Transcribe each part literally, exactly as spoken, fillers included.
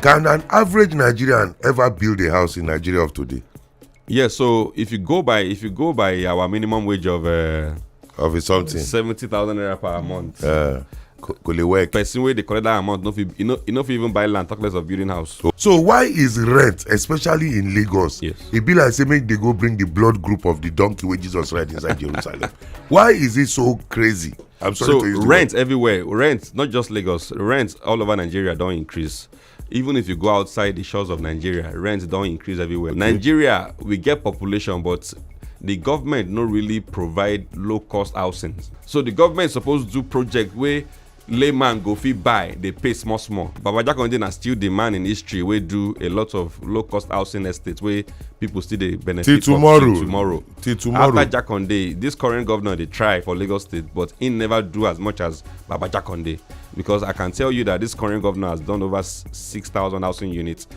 Can an average Nigerian ever build a house in Nigeria of today? Yeah, so if you go by if you go by our minimum wage of uh, Of a something. Seventy thousand naira per month. Uh, co- kò lè work. Person wey dey collect that amount no fit e no e no fit even buy land, talk less of building house. So why is rent, especially in Lagos? Yes. E be like say make they go bring the blood group of the donkey wey Jesus ride inside Jerusalem. Why is it so crazy? I'm sorry So to use the rent everywhere, rent not just Lagos, rent all over Nigeria don increase. Even if you go outside the shores of Nigeria, rent don increase everywhere. Nigeria, we get population, but the government no really provide low cost housing. So the government suppose do project wey layman go fit buy dey pay small small. Baba Jakande na still the man in history wey do a lot of low cost housing estates wey people still dey benefit Till from tomorrow. till tomorrow. Till tomorrow. After Jakande, this current governor dey try for Lagos State, but he never do as much as Baba Jakande, because I can tell you that this current governor has done over s- six thousand housing units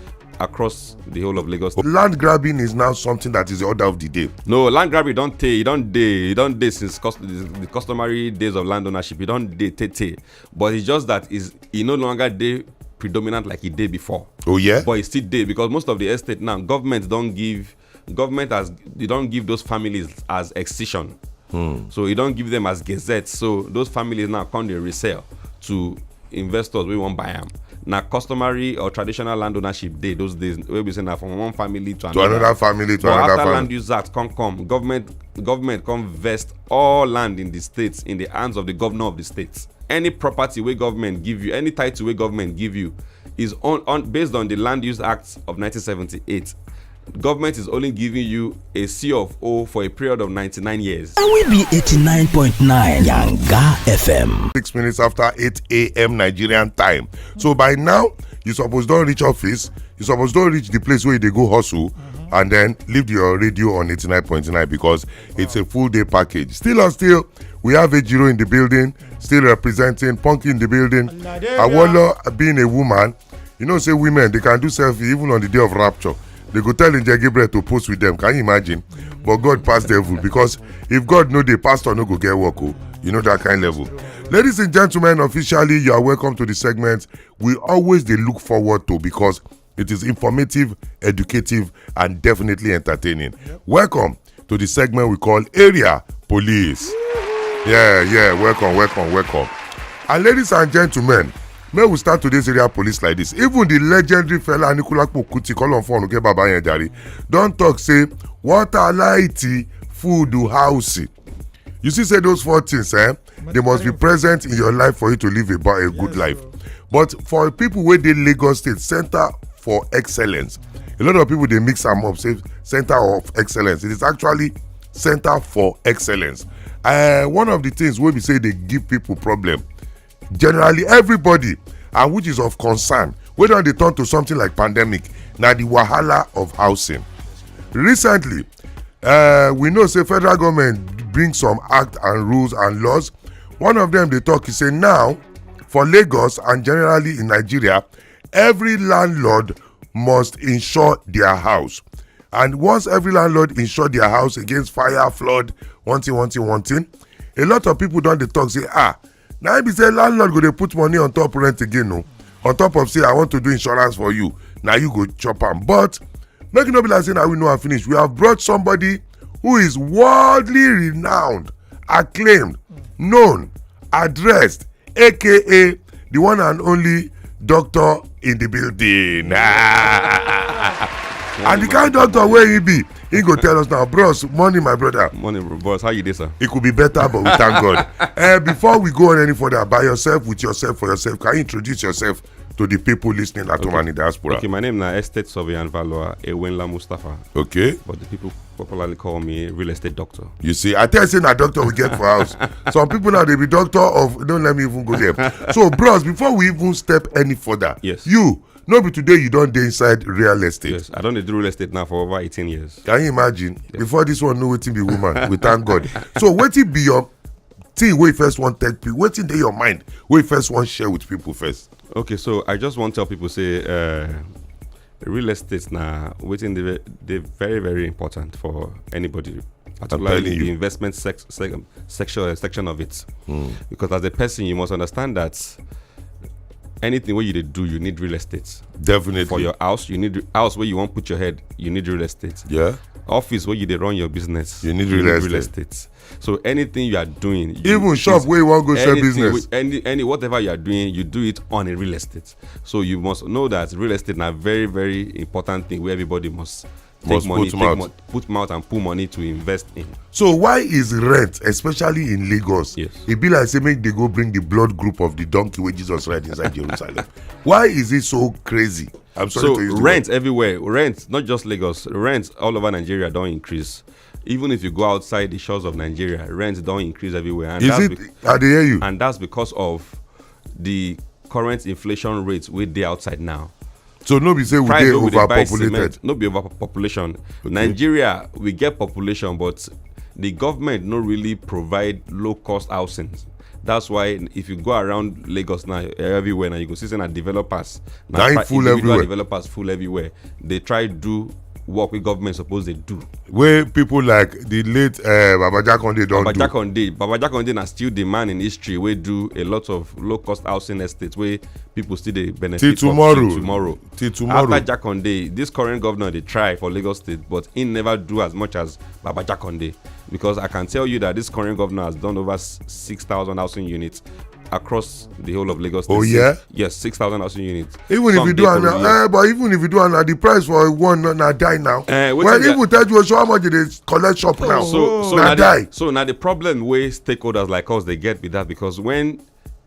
across the whole of Lagos State. Land grabbing is now something that is the order of the day. No, land grabbing don tey, e don dey, e don dey since cus- the customary days of land ownership. E don dey tey tey, but it's just that is e no longer dey predominant like e dey before. Oh yeah. But e still dey because most of the estate now, government don give government has they don give those families as excision. So e don give them as gazette. So those families now come dey resell to investors wey wan buy am. Na customary or traditional land ownership dey those days, wey be say na from one family to To another. another family, to But another after family. Land Use Act come come, government government come vest all land in the state in the hands of the governor of the state. Any property wey government give you, any title wey government give you, is on, on based on the Land Use Act of nineteen seventy-eight. Government is only giving you a C of O for a period of ninety-nine years. And we be eighty-nine point nine Yanga F M. Six minutes after eight a.m. Nigerian time. So by now, you suppose don reach office. You suppose don reach the place where they go hustle, and then leave your radio on eighty-nine point nine because it's a full day package. Still on still, we have Ejiro in the building, still representing Punky in the building. Awolo, being a woman, you know say women, they can do selfie even on the day of rapture. They go tell Angel Gabriel to post with them. Can you imagine? But God pass devil, because if God no dey, pastor no go get work. Oh, you know that kind level. Ladies and gentlemen, officially you are welcome to the segment we always dey look forward to, because it is informative, educative, and definitely entertaining. Welcome to the segment we call Area Police. Yeah, yeah, welcome, welcome, welcome. And ladies and gentlemen, may we start today's Area Police like this. Even the legendary fella Anikulapo Kuti, call on phone, okay, Baba Yendari, don't talk say, "What a lighty food do house." You see, say those four things, eh? They must be present in your life for you to live a, ba- a good life. But for people where they Lagos State, Center for Excellence, a lot of people, they mix them up, say Center of Excellence. It is actually Center for Excellence. Uh, one of the things where we say they give people problem, generally everybody, and which is of concern, whether they turn to something like pandemic, now the wahala of housing. Recently, uh, we know say federal government bring some act and rules and laws. One of them they talk is say now for Lagos and generally in Nigeria, every landlord must insure their house. And once every landlord insure their house against fire, flood, one thing, one thing, one thing, a lot of people don't dey talk say, "Ah, now be say landlord go dey put money on top rent again, no? On top of say I want to do insurance for you, now you go chop am." But make it no be like say now we know and finish. We have brought somebody who is worldly renowned, acclaimed, known, addressed, A K A the one and only doctor in the building. And the kind doctor where he be, he go tell us now, "Bros, morning, my brother." Morning, bro. Boss, how you dey, sir? It could be better, but we thank God. Uh, before we go on any further, by yourself, with yourself, for yourself, can you introduce yourself to the people listening at home and in diaspora? Okay, my name na Estate Survey and Valua Ewenla Mustafa, Okay. But the people popularly call me real estate doctor. You see, I tell you, say na doctor we get for house. Some people now, they be doctor of, don't let me even go there. So, bros, before we even step any further, Yes. You, no be today you don't dey inside real estate. Yes, I don't do real estate now for over eighteen years. Can you imagine? Before this one, know wetin be woman. We thank God. So wetin be your thing wey first one take people? Wetin dey your mind wey first one share with people first? Okay, so I just want to tell people say uh, real estate na wetin dey ve- dey very very important for anybody, particularly telling the you. Investment sec- sec- section section of it. Because as a person, you must understand that Anything wey you dey do, you need real estate. Definitely. For your house, you need house where you wan put your head, you need real estate. Yeah. Office where you dey run your business, You need you real need estate. real estate. So anything you are doing, you, Even shop is- where you wan go sell anything business. With any any whatever you are doing, you do it on a real estate. So you must know that real estate na very, very important thing where everybody must take Must money, put take mouth. Mo- put mouth and put money to invest in. So why is rent, especially in Lagos? Yes. E be like say make they go bring the blood group of the donkey wey Jesus ride inside Jerusalem. Why is it so crazy? I'm sorry So to use the rent everywhere, rent, not just Lagos, rent all over Nigeria don increase. Even if you go outside the shores of Nigeria, rent don increase everywhere. And Is that's it? be- I dey hear you. and that's because of the current inflation rate wey dey outside now. So no be say we Price dey wey we dey buy overpopulated. Cement, no be overpopulation. Nigeria, we get population, but the government no really provide low cost housing. That's why if you go around Lagos now, everywhere now, you go see say na developers, na Na im pri- full individual everywhere. Developers full everywhere. They try do work wey government suppose dey do. Wey people like the late uh, Baba Jakande don Baba do. Jakande, Baba Jakande na still the man in history wey do a lot of low cost housing estates wey people still dey benefit Till from tomorrow. Till tomorrow. Till tomorrow. After Jakande, this current governor dey try for Lagos State, but he never do as much as Baba Jakande, because I can tell you that this current governor has done over s- six thousand housing units across the whole of Lagos State. Oh, yeah? Yes, six thousand housing units. Even if Some you do dey am for now, years. Eh, but even if you do am now, the price for one na, na die now. Eh, wetin Well, dey- even tell you so how much they collect shop now. So, so na na die. The, so now the problem wey stakeholders like us dey get be that, because when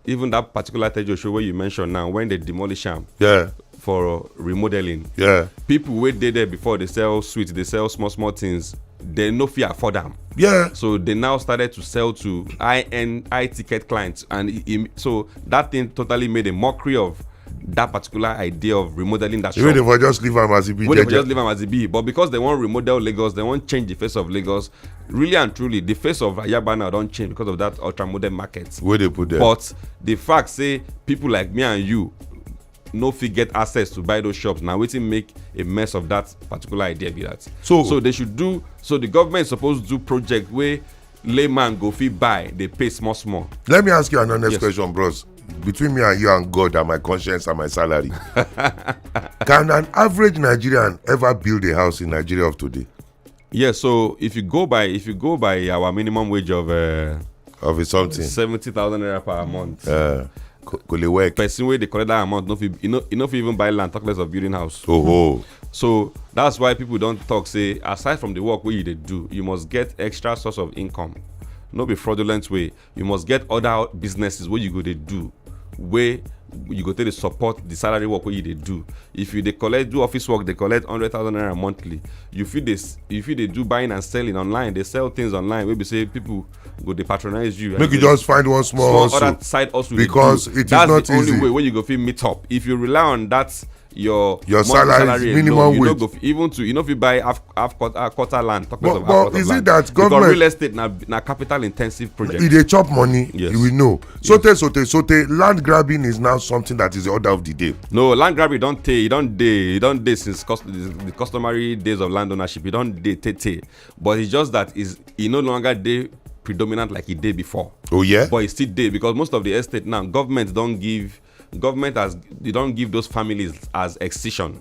even that particular Tejo show where you mentioned now, when they demolish am Yeah, for remodeling, yeah. people wey dey there before, they sell sweets, they sell small small things, they no fit afford am. Yeah. So they now started to sell to high end, high ticket clients, and e- e- so that thing totally made a mockery of that particular idea of remodeling that You mean shop. if I just leave am as it be? Wey they Jeje? Just leave am as it be, but because they wan remodel Lagos, they wan change the face of Lagos. Really and truly, the face of Ayaba now don change because of that ultra modern market. Wey they put there? But the fact say people like me and you no fit get access to buy those shops, na wetin make a mess of that particular idea be that. So- So they should do. So the government suppose do project wey layman go fit buy, they pay small small. Let me ask you an honest Yes. Question, bros. Between me and you and God and my conscience and my salary, can an average Nigerian ever build a house in Nigeria of today? Yes. So if you go by if you go by our minimum wage of uh, Of a something. Seventy thousand naira per month. Uh, co- kò lè work. Person wey dey collect that amount no fit e no e no fit even buy land, talk less of building house. Oh, oh. So that's why people don talk say, aside from the work wey you dey do, you must get extra source of income. No be fraudulent way. You must get other businesses wey you go dey do, wey you go take dey support the salary work wey you dey do. If you dey collect do office work, dey collect hundred thousand naira monthly, you fit dey s- you fit dey do buying and selling online, dey sell things online wey be say people go dey patronize you. Make you just find one small Small hustle. Other side hustle dey Because do. It is That's not the only easy. Way wey you go fit meet up. If you rely on that your Your monthly salary is salary minimum alone, you no wage. Go fit, even to you no fit buy half half quarter, quarter land, talk less But- of but half quarter is it land. That Because government- real estate na na capital intensive project. E dey chop money. Yes. We know. Sote sote sote land grabbing is now something that is the order of the day. No, land grabbing don tey, e don dey, e don dey since cus- the the customary days of land ownership. E don dey tey tey, but it's just that is e no longer dey predominant like e dey before. Oh yeah. But e still dey because most of the estate now, government don give government as they don give those families as excision.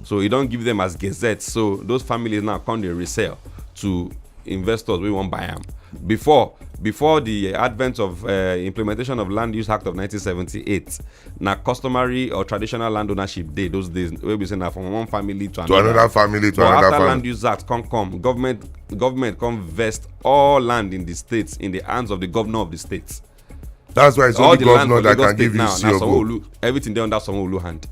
So e don give them as gazette. So those families now come dey resell to investors wey wan buy am. Before before the advent of uh, implementation of Land Use Act of nineteen seventy-eight, na customary or traditional land ownership dey those days, wey be say na from one family to To another. Another family, to But another after family. Land Use Act come come, government government come vest all land in the state in the hands of the governor of the state. That's why it's All only the land governor for that Lagos can give State you now C na of O. Sanwo-Olu. Everything dey under Sanwo-Olu hand.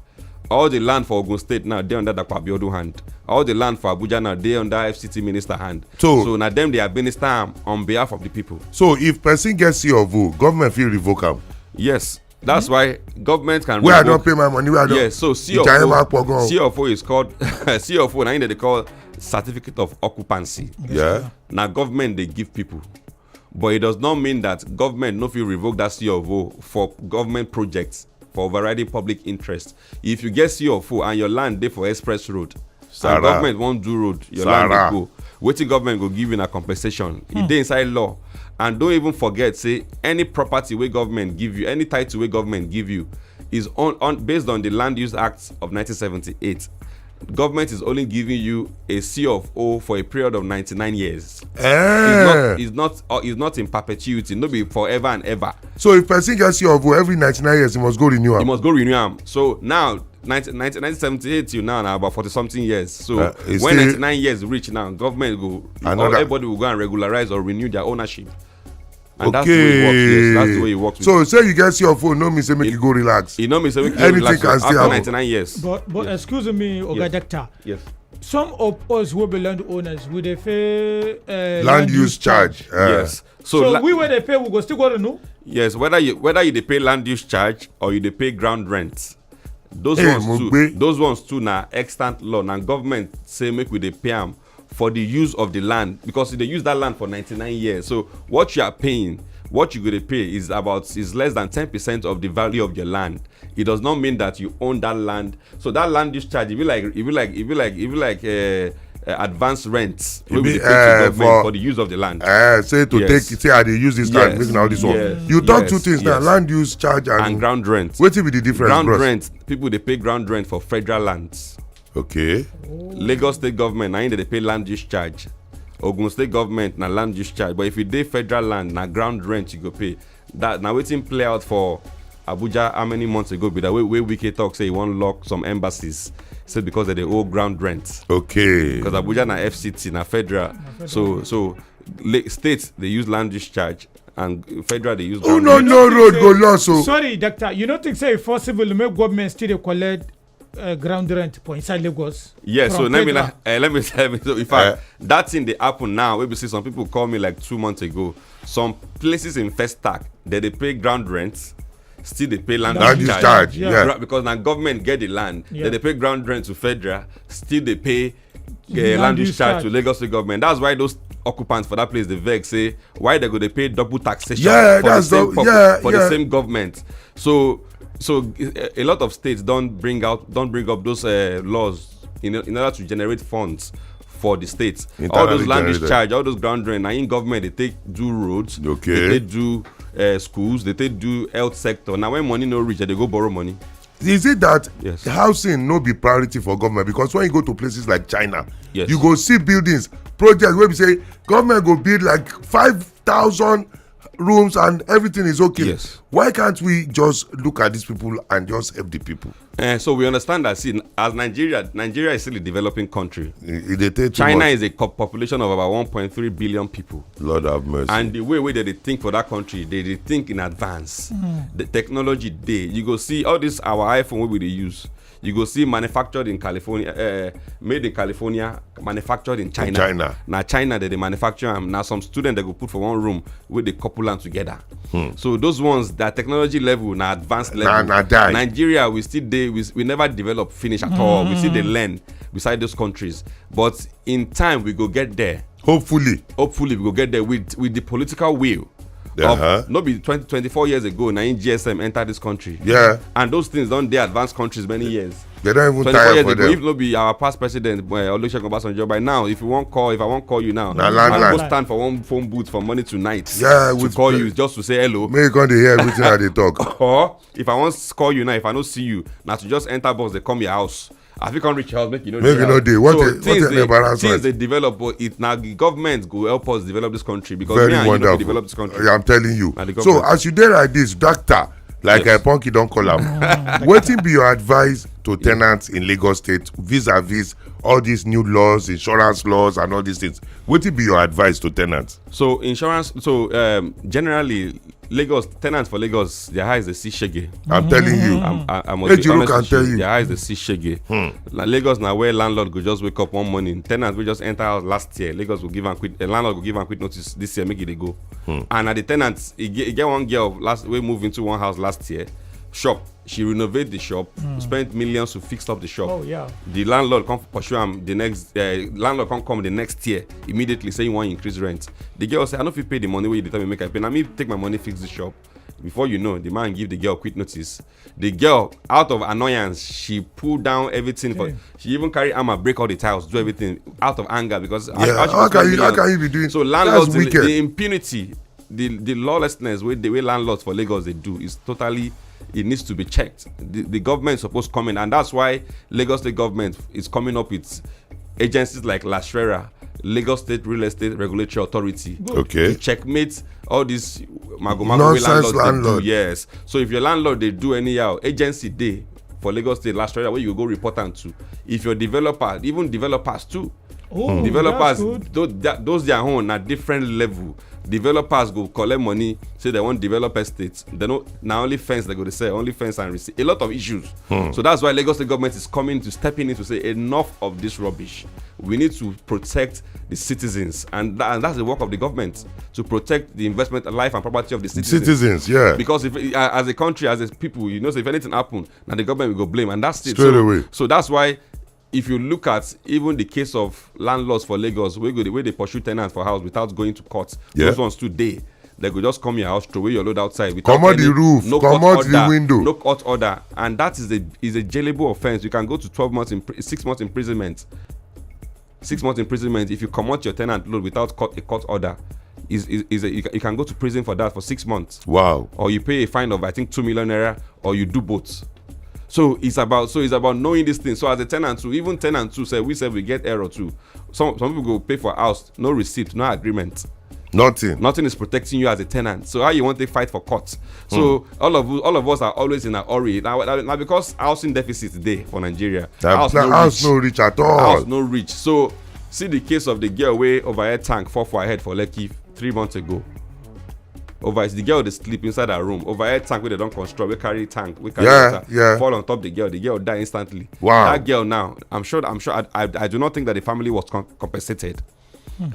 All the land for Ogun State now dey under Dapo Abiodun hand. All the land for Abuja now dey under F C T minister hand. So- so na dem dey administer am on behalf of the people. So if person gets C of O, government fit revoke am. Yes, that's why government can. Where I Revoke- Don pay my money, where I don. Yes, so C Ìjà yẹn máa of pọ̀ gan. O, C of O is called C of O. Na im dem dey call certificate of occupancy. Yeah. Na government dey give people, but it does not mean that government no fit revoke that C of O for government projects for overriding public interest. If you get C of O and your land dey for express road, Sarah. and government wan do road, your land Sarah. Dey go. Wetin government go give you na compensation. E dey inside law. And don't even forget say any property wey government give you, any title wey government give you, is on, on based on the Land Use Act of nineteen seventy-eight. Government is only giving you a C of O for a period of ninety-nine years. Eh. It's not, it's not, uh, it's not in perpetuity, no be forever and ever. So if person get C of O every ninety-nine years, he must go renew You am. Must go renew am. So now, nineteen, nineteen, nineteen seventy-eight till now, na about forty something years. So Uh, it's when still ninety-nine years reach now, government go, Another- everybody will go and regularize or renew their ownership. And that's the way it works. Yes, that's the way it works. So say you get C of O, no mean say make you go relax. It no mean say make you Anything relax can after still happen. ninety-nine years. But but Yes. Excuse me, Oga Yes. Doctor. Yes. Some of us will be landowners. We dey pay uh, Land use charge. Uh, Yes. So, So, la- we wey dey pay, we go still go renew. Yes, whether you, whether you dey pay land use charge or you dey pay ground rent, those Hey, ones mo too. Gbé. Those ones too na extant law. Na government say make we dey pay am for the use of the land, because they use that land for ninety-nine years. So what you are paying, what you go dey pay is about, is less than ten percent of the value of your land. It does not mean that you own that land. So that land use charge, e be like, e be like, e be like, e be like uh, uh, advance rent wey we be, dey pay uh, to government for- for the use of the land. Uh, say to Yes. Take, say I dey use this land, Yes. Make na all this one. Yes. You talk Yes. Two things now: Yes. Land use charge and, And ground rent. Wetin be the difference, Ground bros? Rent. People dey pay ground rent for federal lands. Okay. Lagos State government na im dey pay land use charge. Ogun State government na land use charge. But if you dey federal land, na ground rent you go pay. That na wetin play out for Abuja how many months ago be that way, wey Wike talk say he wan lock some embassies, say because they dey owe ground rent. Okay. Because Abuja na F C T, na federal. So so la- state dey use land use charge and federal dey use. Who Ground no rent. know road go loss o? Sorry, Doctor. You no think say e possible make government still dey collect uh, ground rent for inside Lagos? Yes, so From let me federal? uh, let me tell you. So in fact, Eh. that thing dey happen now. Wey be say some people call me like two months ago. Some places in Festac, they dey pay ground rent, still dey pay land, Land use use charge. charge, yeah. Gra- because na government get the land, Yeah. They dey pay ground rent to federal, still dey pay uh, Land land use use charge charge. To Lagos State government. That's why those occupants for that place dey vex say why they go dey pay double taxation Yeah, for, the that's same, the- pop- yeah, for yeah. the same government. So so a, a lot of states don bring out don bring up those uh, laws in, in order to generate funds for the state. All those Internally land use generated. Charge, all those ground rent, na in government they take do roads, Okay. They take do uh, schools, they take do health sector. Now when money no reach, they go borrow money. Is it that Yes. Housing no be priority for government? Because when you go to places like China, Yes. You go see buildings, projects wey be say government go build like five thousand rooms and everything is okay. Yes. Why can't we just look at these people and just help the people? Uh, so we understand that, see, as Nigeria, Nigeria is still a developing country. E e dey take too China much. Is a co- population of about one point three billion people. Lord have mercy. And the way wey they dey think for that country, they dey think in advance. The technology dey. You go see all this our iPhone wey we dey use. You go see manufactured in California, uh, made in California, manufactured in China. China. Na China they dey manufacture am. Na some student they go put for one room wey dey couple am together. So those ones, that technology level na advanced level. Na- na die. Nigeria, we still dey, we, we never develop finish at all. We still dey learn beside those countries. But in time we go get there. Hopefully. Hopefully we go get there with with the political will. Uh-huh. Of, no be twenty, twenty-four years ago na in G S M enter this country. Yeah. And those things don dey advanced countries many years. They don't even Twenty-four tire years for ago, them. If no be our past president, uh, Olusegun Obasanjo, by now, if you wan call, if I wan call you now, Na land I line. Go stand for one phone booth for morning to night. Yeah, To with call the- you just to say hello. Make you come dey hear everything I dey talk. Or if I wan s- call you now, if I no see you, na to just enter bus, they come your house. I fit come reach your house, make you know. Make you no dey. What So a- what things an dey, embarrassment. Things dey develop, but it na the government go help us develop this country because Very me and you no wonderful. Fit develop this country. Yeah, I'm telling you. Na the So government. As you dey like this, doctor, like Yes. uh, Punky don call am. Wetin be your advice to tenants in Lagos State vis-a-vis all these new laws, insurance laws, and all these things? Wetin be your advice to tenants? So insurance. So um, generally, Lagos tenants for Lagos, their eyes dey see shege. I'm telling you. I'm, I, I must Hey, be Jiro honest can with you, tell you. Their eyes dey see shege. La- Lagos na where landlord go just wake up one morning. Tenants wey just enter house last year, Lagos go give am quick. A landlord go give am quick notice this year, make e dey go. And na the tenants, e get, e get one girl last wey move into one house last year. Shop, she renovate the shop, spend millions to fix up the shop. Oh, yeah. The landlord come pursue am the next. Uh, landlord come come the next year immediately say he wan increase rent. The girl say, "I no fit pay the money wey you dey tell me make I pay. Na me take my money fix the shop." Before you know, the man give the girl quick notice. The girl, out of annoyance, she pull down everything. For Okay. She even carry hammer, break all the tiles, do everything out of anger because Yeah, how can you- how can you be doing- So landlords, that's wicked. The, the impunity, the the lawlessness wey the way landlords for Lagos they do is totally It needs to be checked. The, the government is supposed to come in, and that's why Lagos State government is coming up with agencies like LASRERA, Lagos State Real Estate Regulatory Authority, Okay. to checkmate all this magomago wey Nonsense landlords dey do. Landlord. Yes. So if your landlord dey do anyhow, agency dey for Lagos State, LASRERA, wey you go report am to. If your developer, even developers too, Oh, developers, that's good. Those, that, those their own na different level. Developers go collect money, say they wan develop estate. They no, na only fence they go dey sell, only fence and receipt. A lot of issues. So that's why Lagos State government is coming to step in to say enough of this rubbish. We need to protect the citizens, and, tha- and that's the work of the government, to protect the investment, life and property of the citizens. Citizens, yeah. Because if, uh, as a country, as a people, you know, so if anything happen, now the government will go blame, and that's it. Straight So, away. So that's why, if you look at even the case of landlords for Lagos, where go, where they pursue tenants for house without going to court, Yeah. those ones today, they go just come your house, throw away your load outside. Without Comot any, the roof, no court comot the order, window. No court order, and that is a, is a jailable offense. You can go to twelve months in pri- six months imprisonment. Six months imprisonment if you comot your tenant load without court, a court order. Is, is, is a, you, can, you can go to prison for that for six months, Wow. or you pay a fine of, I think, two million naira, or you do both. So it's about, so it's about knowing this thing. So as a tenant too, even tenant too, say we say we get error too. Some some people go pay for house, no receipt, no agreement. Nothing. Nothing is protecting you as a tenant. So how you want to fight for court? So all of all of us are always in a hurry. Now, now, now because housing deficit dey for Nigeria. That House that no house reach. No reach at all. House no reach. So see the case of the girl wey overhead tank fall for her head for Lekki three months ago. Over the girl dey sleep inside her room. Overhead tank wey they don construct, wey carry tank, wey carry Yeah, water, yeah. fall on top the girl. The girl die instantly. Wow. That girl now, I'm sure, I'm sure, I, I, I do not think that the family was com- compensated.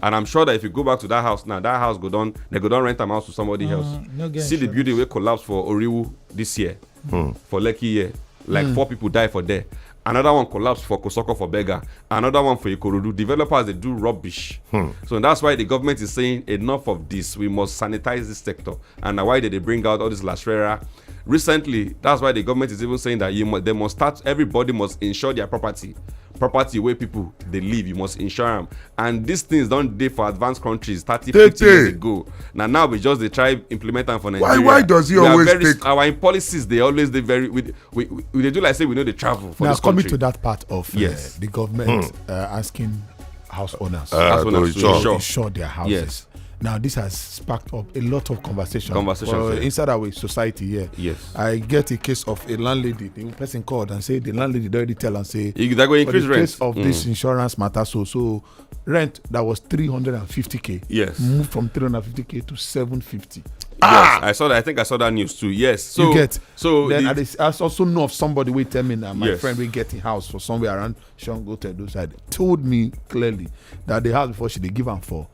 And I'm sure that if you go back to that house now, that house go don, they go don rent am out to somebody else. Mm, no get See the insurance. Building wey collapse for Oriwu this year, for Lekki here, like four people die for there. Another one collapse for Kosoko for Berger. Another one for Ikorodu. Developers, they do rubbish. So that's why the government is saying enough of this. We must sanitize this sector. And na why they, they bring out all this LASRERA. Recently, that's why the government is even saying that you mu- they must start, everybody must insure their property. Property where people they live, you must insure them. And these things don't dey for advanced countries thirty, Tey, fifty years tey. Ago. Now, now we just they try implement them for Why- Nigeria. why does he We are always very, take our policies? They always they very we, we, we, they do like say we know the travel for Now, this coming country. To that part of uh, Yes. The government uh, asking house owners Uh, House owners to to insure. insure. Insure their houses. Yes. Now, this has sparked up a lot of conversation. Conversations, For yeah. Inside our society here. Yes. I get a case of a landlady. The person called and said the landlady already tell and say You, that go for increase the rent. Case of this insurance matter, so so rent that was three hundred and fifty k. Yes. Moved from three hundred fifty k to seven fifty. Yes, I saw that. I think I saw that news too. Yes. So You get. So Then the- I, dis- I also know of somebody wey tell me now. My Yes. Friend wey get a house for somewhere around Shango Tedo side told me clearly that the house before she dey give am for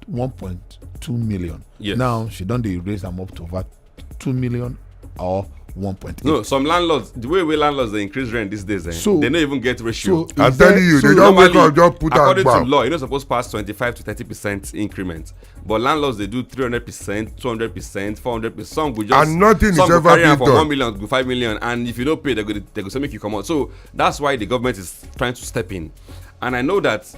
one point two million. Yes. Now she don dey raise am up to over two million or one point eight. No, some landlords, the way way landlords they increase rent these days, eh, So- they don't even get ratio. So I'm is telling there- you, so they don't Normally, wake up, just put am according to back. Law, you're not supposed to pass twenty-five to thirty percent increment. But landlords, they do three hundred percent, two hundred percent, four hundred percent. Some go just And nothing is some go ever carry am being for done. One million, go five million, and if you don't pay, they go they go say make you come out. So that's why the government is trying to step in. And I know that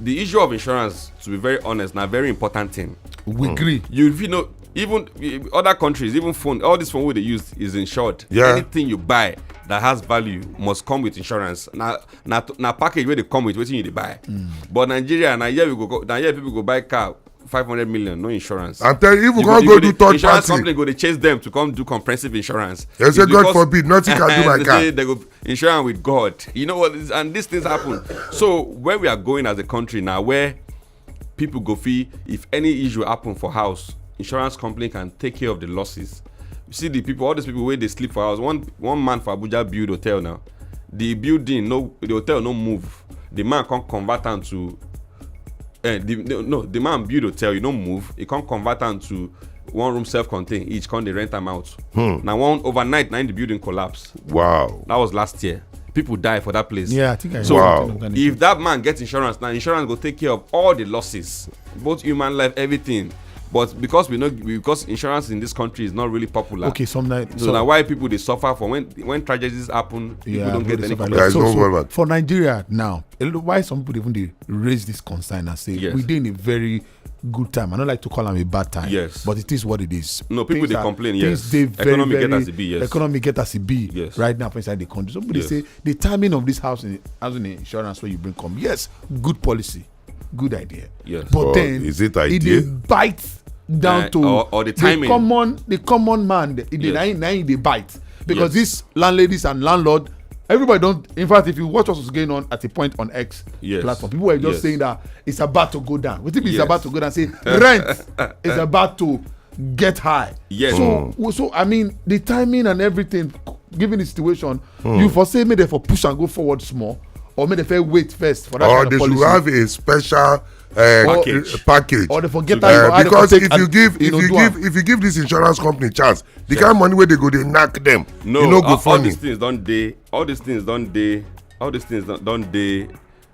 the issue of insurance, to be very honest, now very important thing. We agree. You if you know even eh, other countries, even phone, all this phone wey they use is insured. Yeah. Anything you buy that has value must come with insurance. Now, now, now package where they come with wetin you dey buy. But Nigeria, now here we go, go now here people go buy car five hundred million, no insurance. I'm telling you, if we You can't you go dey- do third insurance party, company go dey chase them to come do comprehensive insurance. they say It's God because- forbid, nothing can do my They car. say they go insurance with God. You know what? And these things happen. So where we are going as a country now, where people go feel if any issue happen for house, insurance company can take care of the losses. You see the people, all these people where they sleep for house. One one man for Abuja build hotel now. The building no, the hotel no move. The man can't convert am to. Eh, the, no, no, the man build hotel, you no move. He can't convert am to one room self-contained. Each can they rent am out. Now one overnight, now the building collapse. Wow. That was last year. People die for that place. Yeah, I think I So heard Wow. something of that if that man gets insurance now, insurance go take care of all the losses, both human life, everything. But because we know, because insurance in this country is not really popular. Okay, some night. So now why people they suffer for when when tragedies happen, people Yeah, don't get people any suffer. compensation. There is so, no so government. For Nigeria now, a lot- why some people even they raise this concern and say Yes. we dey in a very good time. I don't like to call them a bad time. Yes. But it is what it is. No, people Things dey are- complain, things yes. Dey very, Economy get very, as e be, yes. Economy get as it be Yes. Right now for inside the country. Somebody Yes. Say the timing of this housing housing insurance where you bring come. Yes, good policy, good idea. Yes. But But then is it e idea? Dey bite down Uh, to or- or the timing. Common the common man. E dey Yes. na him- na him dey bite because Yes. these landladies and landlord, everybody don't. In fact, if you watch what was going on at a point on X Yes. platform, people were just Yes. Saying that it's about to go down. We think it's Yes. About to go down. Say rent is about to get high. Yes. So, so I mean, the timing and everything, given the situation, you for say make they for push and go forward small, or make they for wait first for that Or kind they of should policy. Have a special uh, Package. Package. Or they forget So- how you Uh, go- how they go because take if ad- you give if know, you do give am. If you give this insurance company chance, the kind of money where they go they knock them. No, You know go all, all funny. These things don't they all these things don't don't they all these things don't, don't they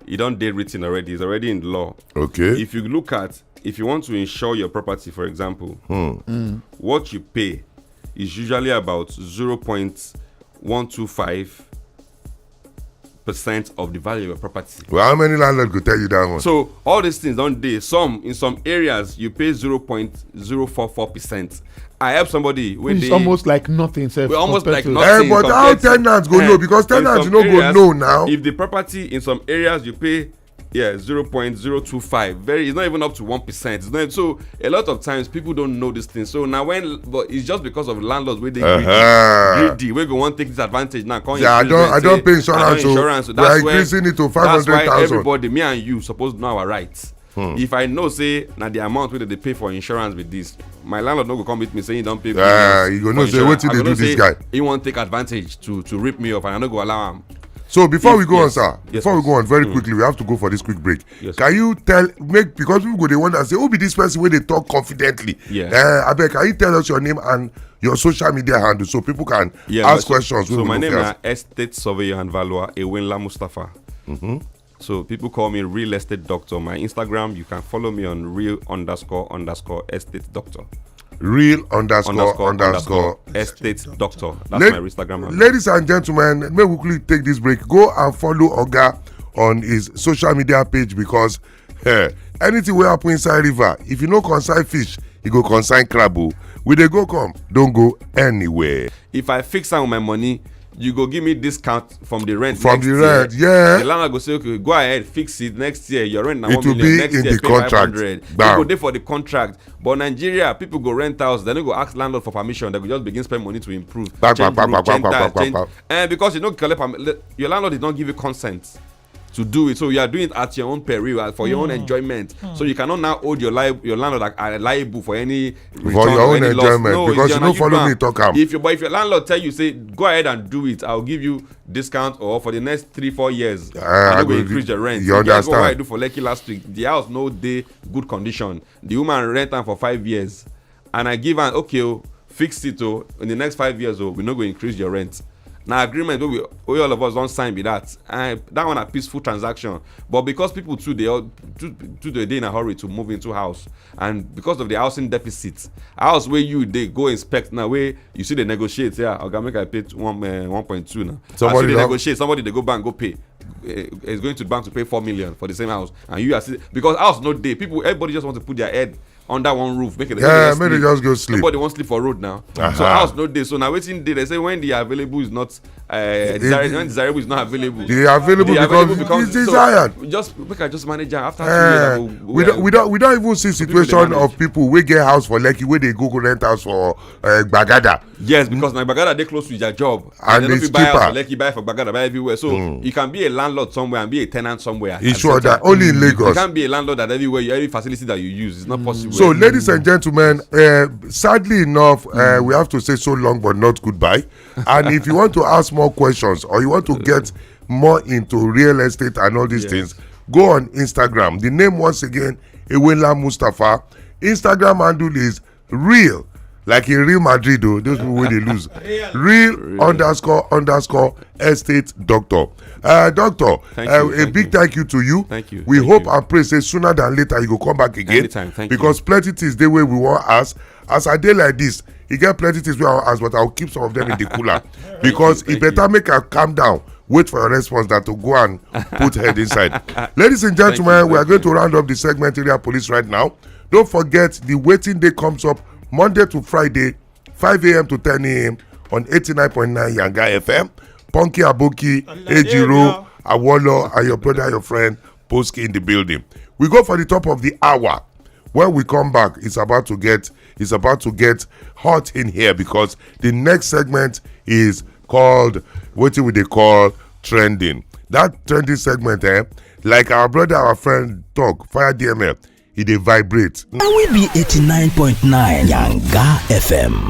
it don't they written already. It's already in the law. Okay. If you look at if you want to insure your property, for example, Hmm. what you pay is usually about zero point one two five percent of the value of your property. Well, how many landlords go tell you that one? So all these things don't they some in some areas you pay zero point zero four four percent. I help somebody when It's they almost like nothing. Sef, We're almost compared like to- nothing. Eh, but how Compared to- tenants go Eh, know? Because in tenants some no go areas, know now. If the property in some areas you pay, yeah, zero point zero two five. Very, it's not even up to one percent. It's not so. A lot of times people don't know this thing. So now when, but it's just because of landlords where they Uh-huh. greedy, greedy. We go want take this advantage now. Come Yeah, I increase don't- rent, I don't say, pay insurance, I don't so insurance. So we are that's why increasing it to that's why five hundred thousand. Everybody, me and you, supposed to know our rights. If I know say now the amount where they pay for insurance with this, my landlord no go come meet me say he don't pay. Yeah, bills you go for know say insurance. Wetin I dey go do know this say guy. He want take advantage to to rip me off, and I no go allow him. So before If- we go on, yes. Sir, Yes, before we please. Go on very quickly, we have to go for this quick break. Yes. Can you tell make because people go they want to say who be this person where they talk confidently? Yeah. Uh, I beg, can you tell us your name and your social media handle so people can Yeah, ask so- questions? So Wey my we name go is ask. Estate Surveyor and Valuer Ewenla Mustafa. So people call me Real Estate Doctor. My Instagram, you can follow me on real underscore underscore estate doctor. Real underscore Underscore underscore. Estate Doctor. That's Lad- my Instagram handle. Ladies and gentlemen, may we quickly take this break. Go and follow Oga on his social media page because eh, anything will happen inside river. If you no concern fish, you go concern crab. Oh. We they go come, don't go anywhere. If I fix am with my money, you go give me discount from the rent. From next the year. Rent, yeah. The landlord go say, okay, go ahead, fix it next year. Your rent now It one will million. Be Next in year, the pay contract. Five hundred. Bam. You go there for the contract. But Nigeria, people go rent house. Then they go ask landlord for permission. They go just begin spend money to improve. Back, Change back, roof, back, back, change back, tile, back, back, change- back. Eh, because you know, collect permi- le- your landlord did not give you consent to do it, so you are doing it at your own peril, uh, for your own enjoyment. So you cannot now hold your li- your landlord like, uh, liable for any For return your or own any loss. Enjoyment, No, because it's you your no follow own me talk am. If your but if your landlord tell you say go ahead and do it, I'll give you discount or for the next three four years, Ah, I I no go go- increase your rent. You You get what I understand? Do for Lekki last week? The house no dey good condition. The woman rent am for five years, and I give am okay, oh, fix it, oh, in the next five years, oh, we no go increase your rent. Na agreement wey we wey all of us don sign be that. And that one na peaceful transaction. But because people too dey all too too dey dey in a hurry to move into house, and because of the housing deficit, house wey you dey go inspect now, wey you see dey negotiate, yeah, oga, make I pay t- one uh, one point two now. Somebody As you dey don- negotiate, somebody dey go bank go pay. Uh, is going to bank to pay four million for the same house, and you are still because house no dey. People, everybody just want to put their head under one roof. Make it Yeah, make they just go sleep. Nobody wants sleep for road now. So Aha. House no dey. So now wetin dey? They say when the available is not uh, desirable, when desirable is not available. The available The because available becomes it's so desired. Just make I just manage am after two Eh, years. I go- we don't we don't we don't even see people dey situation manage. Of people wey get house for Lekki wey they go go rent house for uh, Gbagada. Yes, because na Gbagada dey close to their job. And They no it's fit buy house cheaper. For Lekki, buy for Gbagada, buy everywhere. So you can be a landlord somewhere and be a tenant somewhere. It's at Sure the same that time. Only in You Lagos. Can't be a landlord at everywhere. Every facility that you use is not possible. So, ladies and gentlemen, uh, sadly enough, uh, we have to say so long but not goodbye. And if you want to ask more questions or you want to get more into real estate and all these Yes. Things, go on Instagram. The name once again, Ewela Mustafa. Instagram handle is real Like in Real Madrid, though, those people wey dey lose. Real underscore underscore estate doctor. Uh, doctor, Thank uh, you, a thank big you. Thank you to you. Thank you, We thank hope you. And pray say sooner than later you go come back again. Anytime, thank you. Because plenty things dey wey we wan ask. As I dey like this, e get plenty things wey I wan ask, but I will keep some of them in the cooler. Because you, e thank better make I calm down, wait for your response than to go and put head inside. Ladies and gentlemen, you, we are thank going to round up the segment Area Police right now. Don't forget the waiting day comes up Monday to Friday, five a.m. to ten a.m. on eighty-nine point nine Yanga F M. Punky Aboki, Ejiro, Awolo, and your brother, your friend, Poski in the building. We go for the top of the hour. When we come back, it's about to get it's about to get hot in here, because the next segment is called, what do they call, trending. That trending segment, eh, like our brother, our friend talk, Fire D M F, e dey vibrate. Na we be eighty-nine point nine Yanga F M.